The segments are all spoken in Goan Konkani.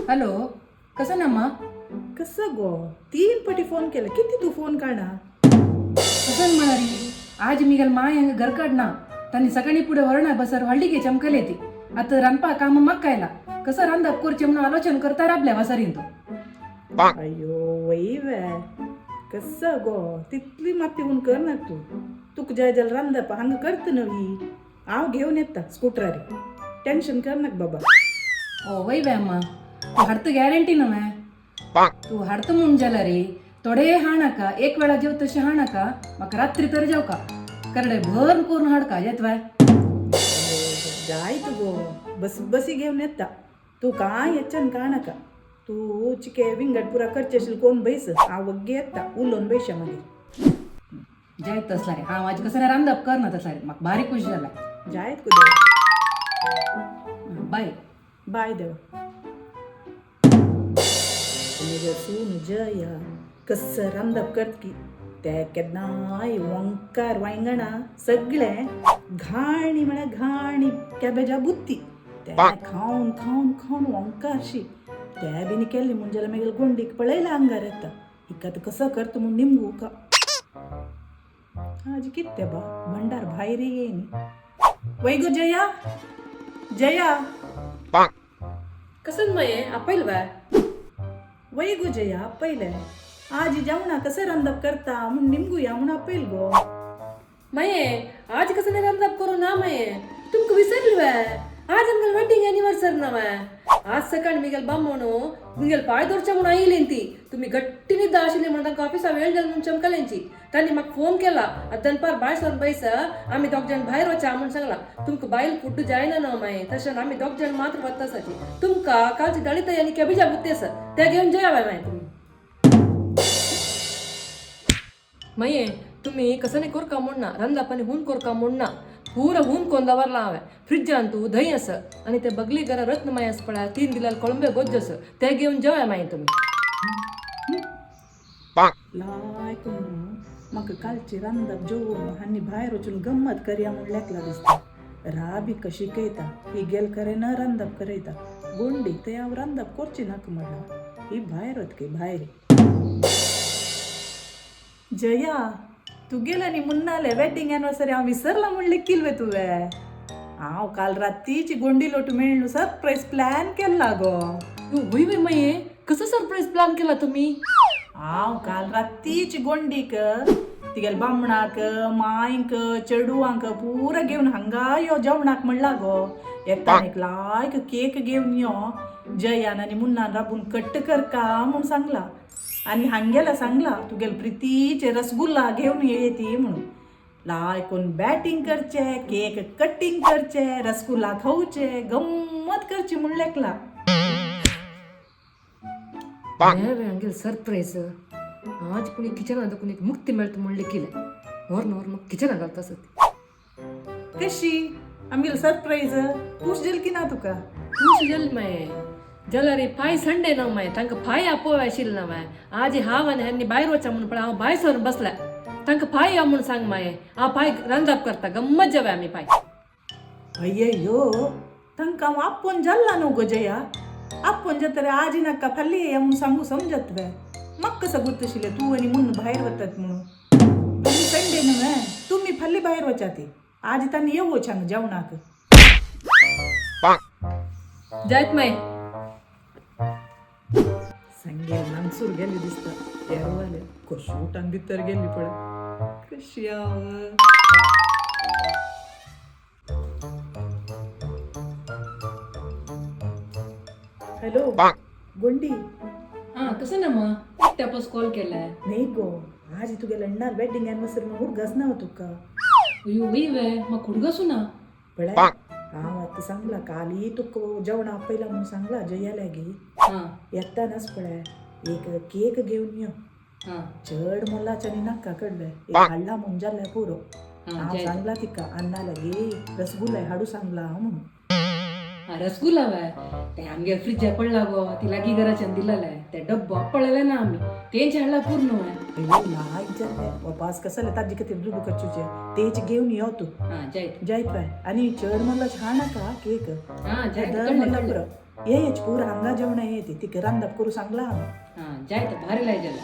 हॅलो, कसं ना मा? कसं गो, तीन पटी फोन केला, किती तू फोन काढा? कसं म्हणारी, आज मी गेल माय हांगा घर काढना, तांणी सकाळी पुढे वरणा बसर व्हडली चमकले ती. आता रांदपा काम मग कायला कसं रांदप करचें म्हणून आलोचन करता राबल्या वासारीन तो. अय्यो वय वे, कसं गो, तितली माती हून कर ना तू. तुका जाय जाल्यार रांदप हांगा करत नवी, हांव घेवन येता स्कुटरार, टेन्शन कर नाका बाबा. ओ वय वे अम्मा, तू हाडत गॅरंटी नव्हे. तू हाडत म्हूण जाल्यार रे थोडे हाणाका, एक वेळा जेव तशें हाणाका, म्हाका रात्री तर जेवका करडे भर करून हाडका येत वाय. जायत गो, बस बसी घेवन येता, तू काय येच्यान काणाका. तू चिके विंगड पुरा करचे असेल कोण बैस, हांव वग्गी येता, उलोवन बैशा मागीर. जायत तसला रे, हांव आज कसं रांदप कर ना तसला रे, म्हाका भारी खुश जाला. जायत गो देवा. बाय. बाय देवा. म्हजे सून जया कसं रांदप करत की ते केन्नाय ओंकार वांयगणां सगळें घाणी म्हळ्यार घाणी कॅबेजा बुत्ती ते खावन खावन खावन ओंकारशी ते बीन केली म्हूण जाल्यार मागीर गोंडीक पळयला आंगार येता. हिका आतां कसो करता म्हूण निमगू का. आज कितें बा, भंडार भायर येयनी. वय गो जया, जया. कसं मये आपयल वे? वय गो जया, आपयलें. आज जेवणा कसं रांदप करता म्हूण निमगुया म्हूण आपयल गो. मये, आज कसं नाही रांदप करू ना मये, तुमका विसरली वे? आज आमगेल वेडिंग अॅनिव्हर्सरी ना वे. आज सकाळी मिगेल बामणू तुमगेल पाय धरच्या म्हणून आयिल्ली ती, तुम्ही गट्टी निद्दा आशिल्ली म्हणून तांकां ऑफिसा वेळ जालो म्हणून चमकल्यांची. तांणी म्हाका फोन केला, आतां दनपार भायर सरून बैस, आमी दोग जाण भायर वचा म्हणून सांगला. तुमकां बायल फुड्ड जायना ना मागीर, तशें आमी दोग जाण मात्र वता. तुमकां कालची दळित आनी कॅबेजा बुत्ती आसा, ते घेवन जेया मागीर तुमी. मये, तुम्ही कसं नाही कोरका म्हणना, रांदपानी हून कोरका म्हणना, पूरा हून कोण दवरला हांवें. फ्रिजान तूं दही आसा आनी ते बगली घरा रत्नमाय आसा पळय, तीन दिल्यार कोळंबे गोज्ज आसा, ते घेवन जेवया मागीर तुमी. लायक म्हाका कालची रांदप जेवण आनी भायर वचून गम्मत करया म्हूण लेकला दिसता. राबी कशी कयता ही गेल करे न रांदप करयता. गोंडीक ते हांव रांदप करची नाका म्हणला, ही भायर वतकी भायर. जया, तुगेले आनी मुन्नाले वेडिंग एनिवर्सरी हांव विसरला म्हूण लेखील वे तुवें? हांव काल रातीची गोंडी लोटू मेळ्ळू सरप्रायज प्लॅन केला गो. वय वे मये, कसं सरप्राईज प्लॅन केला तुम्ही? हांव काल रातीची गोंडीक, तिगेले बामणाक, मांयक, चेडवांक पुरा घेवन हांगा यो जेवणाक म्हणला गो. येताना एक लायक केक घेवन यो, जयान आनी मुन्नान राबून कट्ट करका म्हूण सांगला. आनी हांगेला सांगला तुगेले प्रितीचे रसगुल्ला घेवन ये ती म्हणून. लायकून बॅटिंग करचे, केक कटिंग करचे, रसगुल्ला खावचे, गम्मत करची म्हूण लेखला. हांगेल सरप्राईज आज कोणी किचनात कोणी मुक्ती मेळटा म्हूण लेखिलें, व्हर व्हर मग किचना घालता आसत. कशी आमगेली सरप्राईज, खुश जाली की ना तुका? खुश जाली माये. जाल्यार फाय संडे ना माय, तांकां फाय आपोव आशिल्लें ना माय. आज हांव आनी ह्यांनी भायर वचा म्हणून पळय हांव भायर सरून बसल्या. तांकां फाय या म्हणून सांग माये, हांव फाय रांदप करता, गम्मत जेवया आमी फाय. अय्यो, तांकां हांव आपोवन जाल्ला न्हू गो जया. आपोवन जातरे आजी नाका फाल्यां येया म्हणून सांगू समजत वे? म्हाका कसं गुर्तशिल्लें तूं आनी मुन्न भायर वतात म्हणून. तुमी संडे न्हू, तुमी फाल्यां भायर वचा ती, आज तांणी येवच हांगा जेवणाक. जायत माय. सांगेल नांगसूर गेली दिसता येरवाले, कशी उठान भितर गेली पळय कशी हांव. हॅलो गोंडी. हा, कसं ना मग, एकट्यापस कॉल केलाय? नाही गो, आज तुगेले अण्णार वेडिंग एनिवर्सरी म्हूण उडगास ना तुका? अयो वय वे, मग हुडगसू ना. पळय, हांव आतां सांगला काली तुका जेवणा आपयला म्हणून सांगला जया लागी. येतानाच पळय एक केक घेवन यो. चड मोलाच्या आनी नाका कडले, एक हाडला म्हूण जाल्यार पुरो. हांव सांगला तिका अन्ना लागी रसगुल्ला हाडू सांगला हांव म्हणून. हा, रसगुल्ला वाय, ते आमगे फ्रिजा पडला गो, ती लागीं घराच्यान दिलेला ते डब्बो पळयले ना आमी, तेंच हाडला पूर्ण वाय. अय्यो लायक जालें, वपास कसले ताजे खातीर दुडू खर्चूचे, तेच घेवन यो तूं. हा, जायत. जायत बाय, आनी चड मोलाचें हा नाका केक. हा, जायत. दर कळ्ळें. मोला कळ्ळें. पुरो. येच पुरा हांगा जेवण येते तिका रांदप करू सांगला हांवें. हा जायत भारी लाय जाला.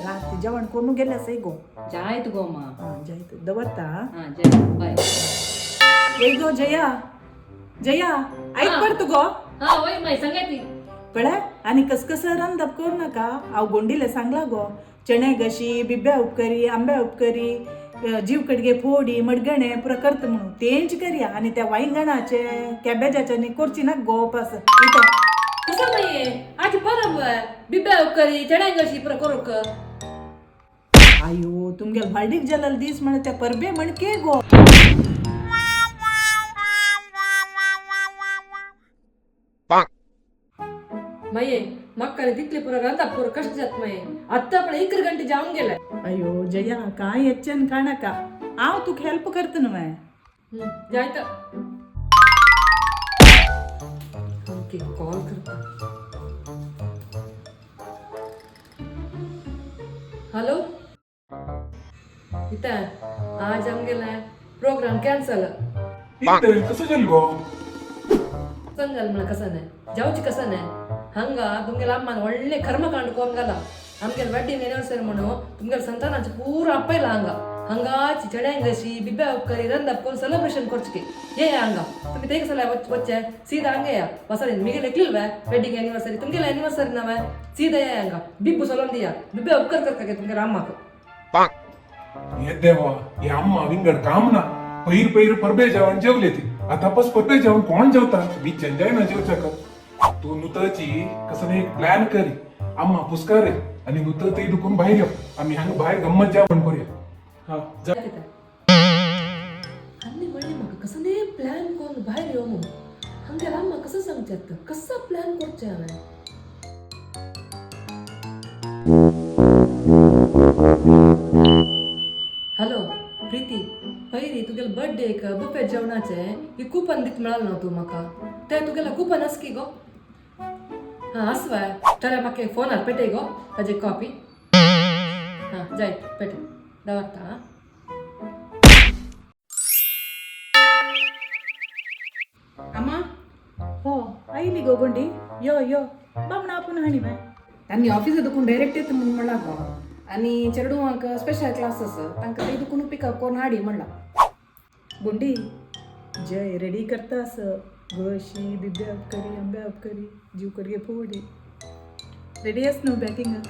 रात जेवण करून गेले असे गो. जायत गो मा. हा जायत दवरता. हा जायत, बाय. वय गो जया, जया ऐक पर तू गो. हा वय माय, सांगा ती. पळय आनी कसकस रांदप करू नका. हांव गोंडीले सांगला गो, चणे घशी, बिब्या उपकरी, आंब्या उपकरी, जीव कडगे फोडी मडगणे पुरा करता म्हणून तेंच करया. आनी त्या वांयगणाचे कॅबेजाचे न्ही करची ना गो पास इथं. कसं माये, आज परब, बिब्या करी, चण्या कशी पुरा करूक. आयो, तुमगेल भाडीक जाल्यार दीस म्हण त्या परबे म्हण के गो. माये, म्हाका तितले पुरा रांदप करू कष्ट जात माये. आत्ता पण 1 घंटे जावन गेले. अयो जया, काय येच्चन काणका, हांव तुका हेल्प करता न्हू मागीर. जायत. ओके, कॉल करता. हॅलो इथं, आज आमगेला प्रोग्राम कॅन्सल. इतले कसं जाल गो? सांगाल म्हणा कसं नाही जावची, कसं नाही. हंगा तुमगेला अम्मान ಒಳ್ಳೆ ಕರ್ಮಕಾಂಡ ಕೋಂಗಲ್ಲ. ಆಮ್ಗೆಲ್ ವೆಡ್ಡಿಂಗ್ ಆನಿವರ್ಸರಿ म्हणून तुमगेल ಸಂತಾನಾಚೆ ಪೂರ ಅಪ್ಪೈಲ ಹಂಗ ಹಂಗಾಚಿ ಚಡ್ಯಾಂಗಸಿ ಬಿಬ್ಬೆ ಉಕ್ಕರಿ ರಂದಪ್ಕೊಂಡು ಸೆಲೆಬ್ರೇಷನ್ ಕೊರ್ಚಿಕೆ ಏ ಹಂಗ तुम्ही ते कसं वच्चे सीधा ಹಂಗೆಯ ವಸರಿ ಮಿಗೆಲ್ ಎಕ್ಲಿಲ್ವೆ ವೆಡ್ಡಿಂಗ್ ಆನಿವರ್ಸರಿ, तुमगेल ಆನಿವರ್ಸರಿ ನಾವೆ. ಸೀದಾ ಏ ಹಂಗ ಬಿಬ್ಬು ಸೊಲೊಂದಿಯ ಬಿಬ್ಬೆ ಉಕ್ಕರ್ ಕರ್ಕಗೆ तुमगेल ಅಮ್ಮకు. हे देवा, हे अम्मा विंगड काम ना. पैर पैर परबे जेवण जेवले ती, आता पस परबे जेवण कोण जेवता? मी चंजाय ना जेवच्या का. तू नुतची कसं नाही एक प्लॅन करी, अम्मा पुस्कार आणि नुत ते दुखून बाहेर येऊ, आम्ही हांगा बाहेर गंमत जेवण करूया. हा जा. हल्ली म्हणले म्हाका कसं नाही प्लॅन करून भायर यो म्हणून. हांगेर अम्मा कसं सांगच्यात, कसं प्लॅन करचें हांवें? हॅलो प्रीती, पयरी तुगेले बर्थडेक बुफे जेवणाचे ही कुपन दीत मेळाल न्हू तूं म्हाका, ते तुगेले कुपन आस की गो? हां आसवाय तर म्हाका एक फोनार पेटय गो ताजी कॉपी. हां जायत, पेटय, दवरता आं. अम्मा. हो, आयली गो गोंडी, यो यो, बामणा आपूण हाणी मागीर. तांणी ऑफिसा दुखून डायरेक्ट येता म्हणून म्हणला गो, आनी चेडवांक स्पेशल क्लासीस, तांकां ते दुखून पिकअप करून हाडी म्हणला. गुंडी, जय रेडी करता अस गोशी, बिब्या उपकरी, आंब्या उपकरी, जीव कडगे फोडी रेडी आस न्हू बॅकिंगाक.